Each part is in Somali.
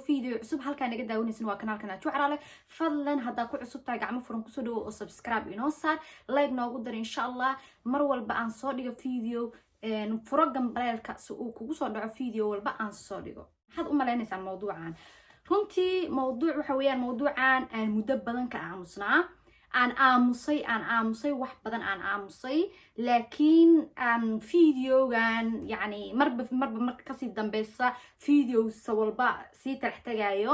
Video cusub halkaa naga daawanaysan waa kanaalka Naju Caraale. Fadlan haddaa ku cusub tahay, gacmo furan kusoo dhawo oo subscribe inoo saar, like noogu dar insha Allah. Mar walba aan soo dhigo video, furo gambaleelka si uu kugu soo dhaco video walba aan soo dhigo. Maxaad u maleynaysaan mawduucan? Runtii mawduuc waxa weeyaan mawduucan aan muddo badan ka aamusnaa, aan aamusay, aan aamusay, wax badan aan aamusay, laakiin aan videogan yacni marba marba marka kasii dambeysa videosa walba sii talax tagayo.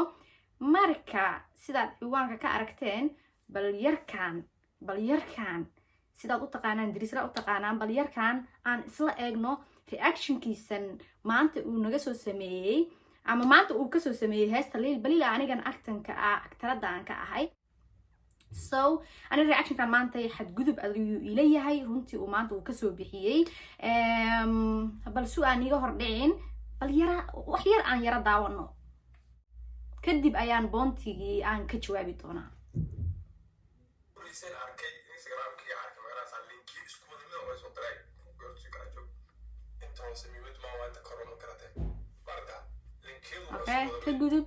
Marka sidaad ciwaanka ka aragteen, bal yarkaan, bal yarkaan sidaad u taqaanaan, Dirisla u taqaanaan, bal yarkaan aan isla eegno reactionkiisan maanta uu naga soo sameeyey ama maanta uu kasoo sameeyey heesta Liil Baliil, anigan actanka ah, actoradda aan ka ahay. So aniga reactionkan maanta xadgudub ayuu ila yahay runtii uu maanta uu kasoo bixiyey. Bal su aan iga hor dhicin, bal yara wax yar aan yara daawano, kadib ayaan pointigii aan ka jawaabi doonaa. Arkay Instagramkiga, arkay magaaladaas linki isku wada mid oo soo diray goortu kala joog. Inta hoose mid ma waa, inta koro ma karate marka linkiyadu. Okay, ka gudub.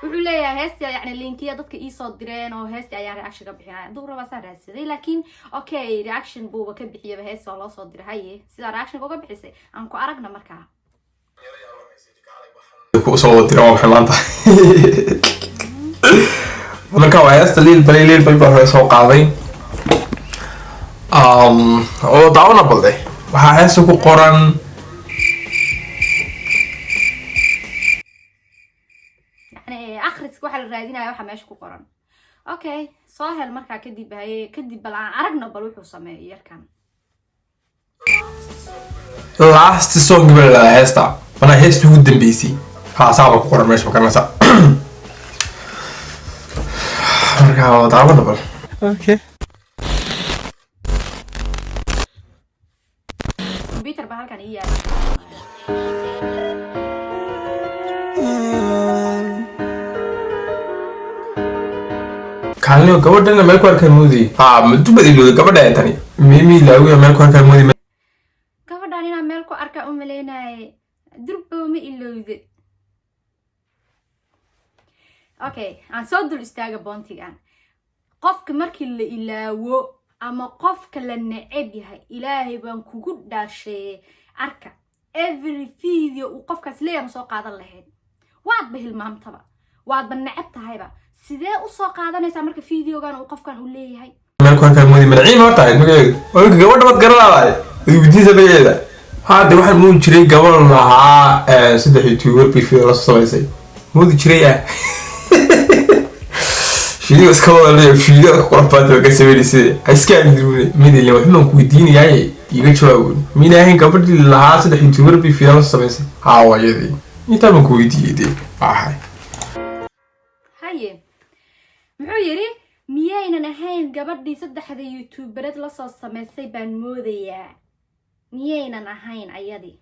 Wuxuu leeyahay heesta yani linkiya dadka iisoo direen oo heesti ayaan reaction ka bixinaya. Hadduu rabaa saa raadsaday, laakiin okay, reaction buuba ka bixiyaba, heesta oo loo soo diray. Haye, sidaa reactionka uga bixisay aan ku aragna markaa. Ku soo wada diray waa maxay maanta? Marka waa heesta Liil Bali. Liil Bali baa hore soo qaaday oo daawana balde waxaa heesta ku qoran. Yani akhriska waxaa la raadinaya waxa meesha ku qoran. Okay, soo hel markaa kadib. Haye, kadib bal aan aragno bal wuxuu sameeyay yarkan. Last song baa la heesta manaa, heesta ugu dambeysay haasaaba ku qoran meesha, makanaysa? Marka waa daawana bal. Okay. Computer baa halkan ii yaala. Kaalniyo gabadhana meel ku arkaan moodi ha madubad ilowda gabadha tani mimi laawiya meel ku arkaan moodi. Gabadhan inaan meel ku arkaa u maleynaye, durbow ma ilowde. Okay, aan soo dul istaaga pointigan. Qofka markii la ilaawo ama qofka la neceb yahay, Ilaahay baan kugu dhaasheeyey, arka every video uu qofkaas leeyahay ma soo qaadan lahayd? Waadba hilmaamtaba, waadba neceb tahayba, sidee usoo qaadanaysaa marka videogan uu qofkan uu leeyahay? Meel ku arkaan moodi. Manaciim horta ahayd magaceedu. Oinka gabadha baad garanaday weydiisa magaceeda. Hadda waxaan moodi jiray gabadh lahaa saddex youtuber bay video la samaysay moodi jiray. Ah, video iska wada leeyahay, video ka qurux badan ka sameynaysa, ha iska aadin mid ilaa. Waxaan ku weydiinayaa, iga jawaab, mina ahayn gabadhii lahaa saddex youtuber bay video la samaysay? Haa, waa iyadii. Intaa baan ku weydiiyey dee, waa ahay. Haye, muxuu yidhi? Miyaynan ahayn gabadhii saddexda youtubered lasoo samaysay baan moodayaa? Miyaynan ahayn ayadii?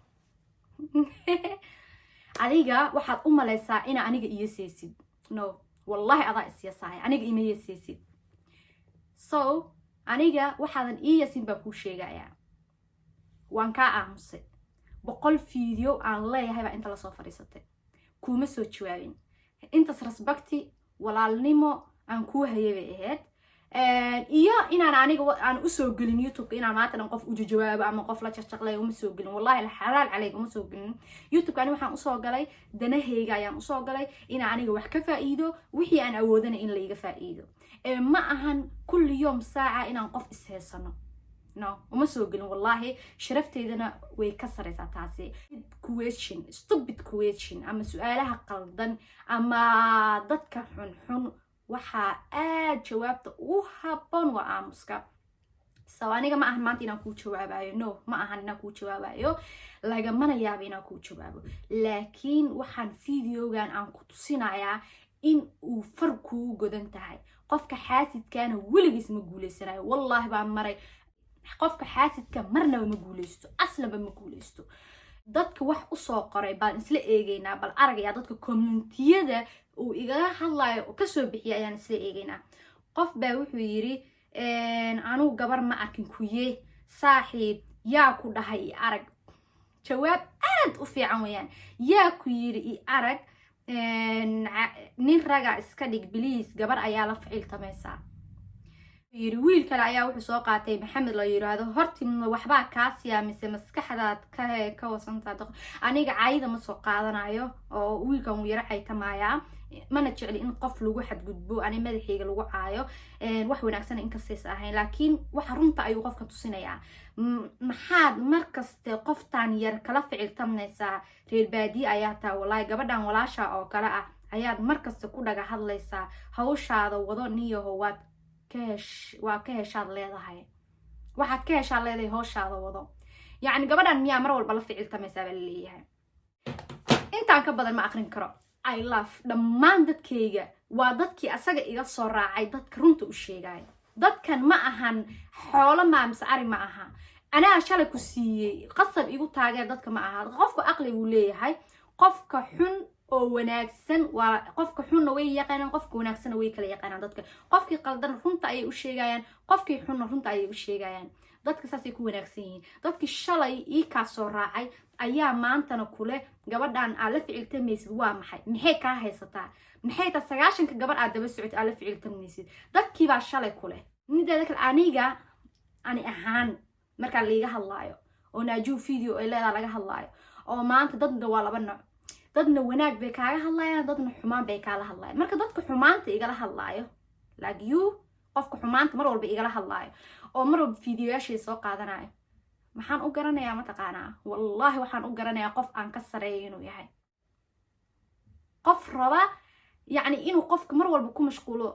Adiga waxaad u malaysaa inaa aniga iyo seesid? No, wallahi adaa isyasaaya, aniga ima yeseesid. So aniga waxaadan ii yasin baan kuu sheegayaa. Waan kaa aamusay. 100 video aan leeyahay baa inta lasoo fadhiisatay, kuuma soo jawaabin. Intaas respecti walaalnimo aan kuu hayay bay ahayd, iyo inaan aniga aan usoo gelin YouTubeka inaan maanta dhan qof ujajawaabo ama qof la jaqjaqlay. Uma soo gelin, wallahi xalaal caleyg, uma soo gelin YouTubeka. Ani waxaan usoo galay danahayga ayaan usoo galay, inaan aniga wax ka faa'iido, wixii aan awoodana in laiga faa'iido. Ma ahan kulli yoom saaca inaan qof isheysano. No, uma soo gelin wallahi, sharafteydana way ka sareysaa taasi. Question, stupid question ama su-aalaha qaldan ama dadka xunxun, waxaa aad jawaabta ugu habboon waa aamuska. So aniga ma ahan maanta inaan kuu jawaabayo. No, ma ahan inaan kuu jawaabayo, lagamana yaabo inaan kuu jawaabo, laakiin waxaan videogan aan ku tusinayaa in uu far kugu godan tahay. Qofka xaasidkaana weligiis ma guuleysanayo. Wallaahi baa maray, qofka xaasidka marnaba ma guuleysto, aslanba ma guuleysto. Dadka wax usoo qoray baan isla eegeynaa. Bal aragayaa dadka commentiyada uu igaga hadlayo oo kasoo bixiyay ayaan isla eegeynaa. Qof baa wuxuu yidhi, "Anugu gabar ma arkin kuye." Saaxiib, yaa ku dhahay i arag? Jawaab aad u fiican weeyaan. Yaa ku yidhi i arag? Nin raga iska dhig, please. Gabar ayaa la ficiltamaysaa, yiri. Wiil kale ayaa wuxuu soo qaatay, Maxamed la yiraahdo. Hortima waxbaa kaasiyaa mise maskaxdaad ka wasantaa? Aniga caayida ma soo qaadanayo oo wiilkan wuu yaro caytamayaa. Mana jecli in qof lagu xadgudbo, ani madaxayga lagu caayo. Wax wanaagsan inkastays ahayn, laakiin waxa runta ayuu qofka tusinayaa. Maxaad markaste qoftan yar kala ficiltamaysaa? Reer baadiye ayaa taa, walaahi. Gabadhan walaasha oo kale ah ayaad markasta ku dhaga hadlaysaa. Hawshaada wado, niyaho. Waad ka hesh, waa ka heshaad leedahay, waxaad ka heshaad leedahay. Hawshaada wado. Yacni gabadhan miyaa mar walba la ficiltamaysaa baa laleeyahay. Intaan ka badan ma aqrin karo. I love dhammaan dadkayga. Waa dadkii asaga iga soo raacay, dadka runta u sheegaya. Dadkan ma ahan xoolo maa mise ari ma aha. Anaa shalay ku siiyey, qasab igu taageer dadka ma aha. Qofka aqli buu leeyahay. Qofka xun oo wanaagsan waa qofka xunna way yaqaanaan, qofka wanaagsanna way kala yaqaanaan dadka. Qofkii qaldan runta ayay u sheegayaan, qofkii xunna runta ayay u sheegayaan. Dadka saasay ku wanaagsan yihiin. Dadkii shalay ii kaa soo raacay ayaa maantana kule: "Gabadhan aad la ficiltamaysid waa maxay? Maxay kaa haysataa? Maxay taa 90-ka gabadh aad daba socotid aad la ficiltamaysid?" Dadkiibaa shalay kuleh. Mideeda kale, aniga ani ahaan markaa laiga hadlaayo oo Naajuu video ay leedaa laga hadlaayo oo maanta, dadna waa laba nooc: dadna wanaag bay kaaga hadlayaan, dadna xumaan bay kaala hadlayaan. Marka dadka xumaanta igala hadlaayo, like you, qofka xumaanta mar walba igala hadlaayo oo mar walba videoyaashay soo qaadanayo, maxaan u garanayaa mataqaanaa? Wallaahi, waxaan u garanayaa qof aan ka sareeyo inuu yahay, qof raba yacni inuu qofka mar walba ku mashquulo.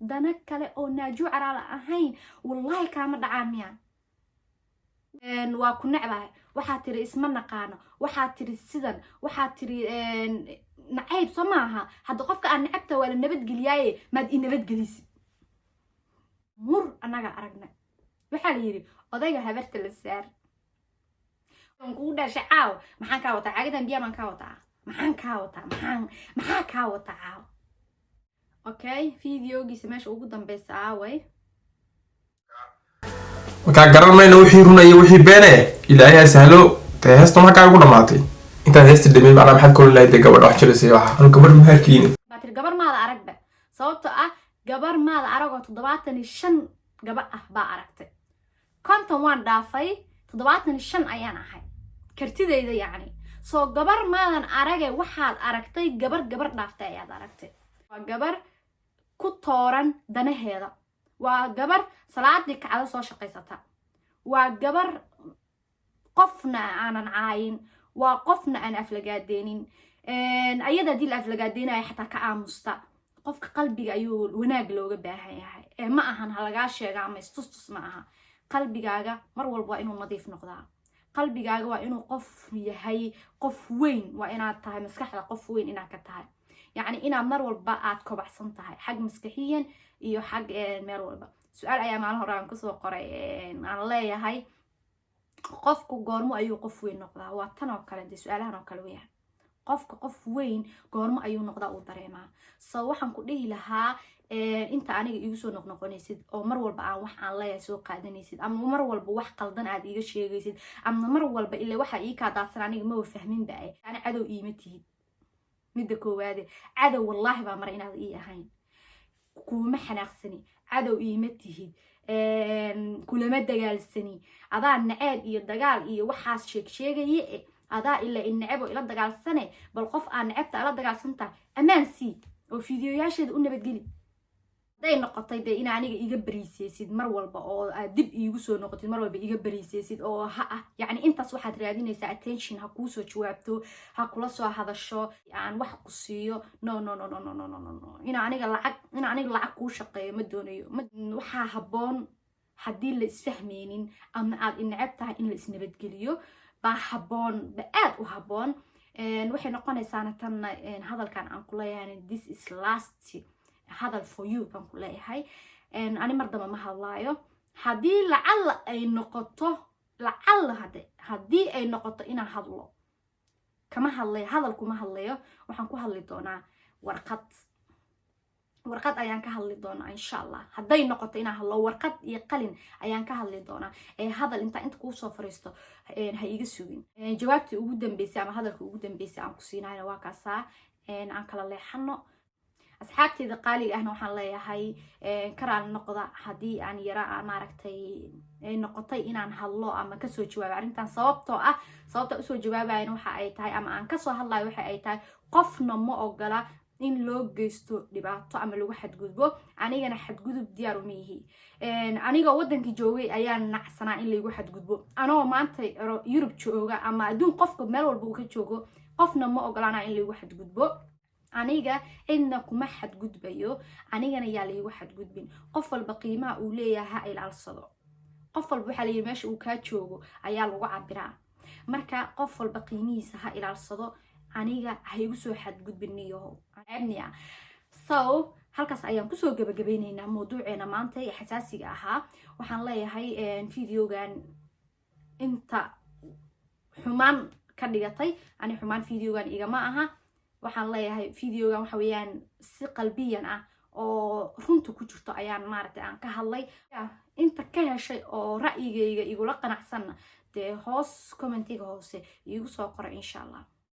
Dana kale oo Naajuu Caraala ahayn wallaahi kaama dhacaan miya? Waa ku necbahay, waxaa tiri isma naqaano, waxaa tiri sidan, waxaa tiri nacayb. Soo maaha? Hadda qofka aan necabta waa la nabadgeliyaaye, maad i nabadgelisid? Mur annaga aragna. Waxaa la yidhi odayga habarta la saar. Kugu dhashay caaw, maxaan kaa wataa? Caagadan biyaa baan kaa wataa. Maxaan kaa wataa? Maxaa kaa wataa caaw? Okay, videogiisa meesha ugu dambeysa aaway? Markaa garan mayno wixii runaya, wixii beene. Ilaahay ha sahlo. Dee heesta maxaa kaaga ku dhamaatay? Intaad heesta dhameyn, macnaa maxaad kolin lahayd? Dee gabadha wax jirasay waxa anu gabadh maharkiini. Baa tiri gabar maada aragba, sababto ah gabar maada arag oo 75 gabar ah baa aragtay. 50 waan dhaafay, 75 ayaan ahay kartidayda. Yacni soo gabar maadan arage, waxaad aragtay gabar gabar dhaaftay ayaad aragtay. Waa gabar ku tooran danaheeda, waa gabar salaadii kacdo soo shaqaysata, waa gabar qofna aanan caayin, waa qofna aan aflagaadeynin. Ayada haddii la aflagaadeynaya xataa ka aamusta. Qofka qalbiga ayuu wanaag looga baahan yahay ee ma ahan ha lagaa sheega ama istustus ma aha. Qalbigaaga mar walba waa inuu nadiif noqdaa. Qalbigaaga waa inuu qof yahay, qof weyn waa inaad tahay, maskaxda qof weyn inaad ka tahay, yacni inaad mar walba aad kobacsan tahay xag maskaxiyan iyo xag meel walba. Su-aal ayaa maalin hore aan kusoo qoray, aan leeyahay: qofku goormo ayuu qof weyn noqdaa? Waa tan oo kale, dee su-aalahan oo kale weyaan. Qofka qof weyn goormo ayuu noqdaa, uu dareemaa? So waxaan ku dhihi lahaa, inta aniga igu soo noqnoqonaysid oo mar walba aan wax aan leeyahay soo qaadanaysid, ama mar walba wax qaldan aad iiga sheegaysid, ama mar walba ila waxa ii kaa daadsan aniga maba fahminba, ani cadow iima tihid. Midda koowaade, cadow wallaahi baa mara inaad ii ahayn. Kuuma xanaaqsani, cadow iima tihid, kulama dagaalsani. Adaa naceeb iyo dagaal iyo waxaas sheeg sheegaye e, adaa ilaa i neceb oo ila dagaalsane. Bal qof aa necebta ala dagaalsantahay ammaan sii oo fiidiyoyaasheeda u nabadgeli. Hadday noqotay dee ina aniga iga bariiseysid mar walba oo aad dib iigu soo noqotid, mar walba iga bariiseysid oo ha ah, yacni intaas waxaad raadinaysaa attention, ha kuusoo jawaabto, ha kula soo hadasho, aan wax ku siiyo. No, no, no, no, no, no, no, no, no. Ina aniga lacag kuu shaqeeyo ma doonayo. Waxaa habboon haddii la isfahmaynin ama aad ineceb tahay in la isnabadgeliyo baa habboon, ba aad u habboon. Waxay noqonaysaana tanna hadalkan aan ku leeyahay, this is last hadal for you baan ku leeyahay. Ani mar damba ma hadlaayo. Haddii lacalla ay noqoto, lacalla hade haddii ay noqoto inaan hadlo, kama hadlayo, hadal kuma hadlayo. Waxaan ku hadli doonaa warqad. Warqad ayaan ka hadli doonaa, insha Allah. Hadday noqoto inaan hadlo, warqad iyo qalin ayaan ka hadli doonaa ee hadal intaa inta kuusoo fariisto ha iga sugin. Jawaabtii ugu dambeysay ama hadalka ugu dambeysay aan ku siinayna waa kaasaa. Aan kala leexano. Asxaabteyda qaaliga ahna waxaan leeyahay, karaal noqda haddii aan yara maaragtay noqotay inaan hadlo ama kasoo jawaabo arrintan. Sababtoo ah, sababta usoo jawaabayana waxa ay tahay ama aan kasoo hadlayo waxa ay tahay, qofna ma ogola in loo geysto dhibaato ama lagu xadgudbo. Anigana xadgudub diyaar uma yihi. Anigoo wadankii joogay ayaan nacsanaa in laygu xadgudbo. Anoo maanta Yurub jooga ama adduun qofka meel walba uu ka joogo, qofna ma ogolaana in laygu xadgudbo. Aniga cidna kuma xadgudbayo, anigana yaa laygu xadgudbin. Qof walba qiimaha uu leeyahay ha ilaalsado. Qof walba waxaa layihi meesha uu kaa joogo ayaa lagu cabiraa. Marka qof walba qiimihiisa ha ilaalsado. Aniga ha igu soo xadgudbin niyaho ceebniya. So halkaas ayaan kusoo gabagabeyneynaa mawduuceena maanta ee xasaasiga ahaa. Waxaan leeyahay, videogan inta xumaan ka dhigatay, ani xumaan videogan igama aha. Waxaan leeyahay, videogan waxa weeyaan si qalbiyan ah oo runta ku jirto ayaan maaragtay aan ka hadlay. Inta ka heshay oo ra'yigayga igula qanacsanna, dee hoos commentiga hoose iigu soo qora, insha Allah.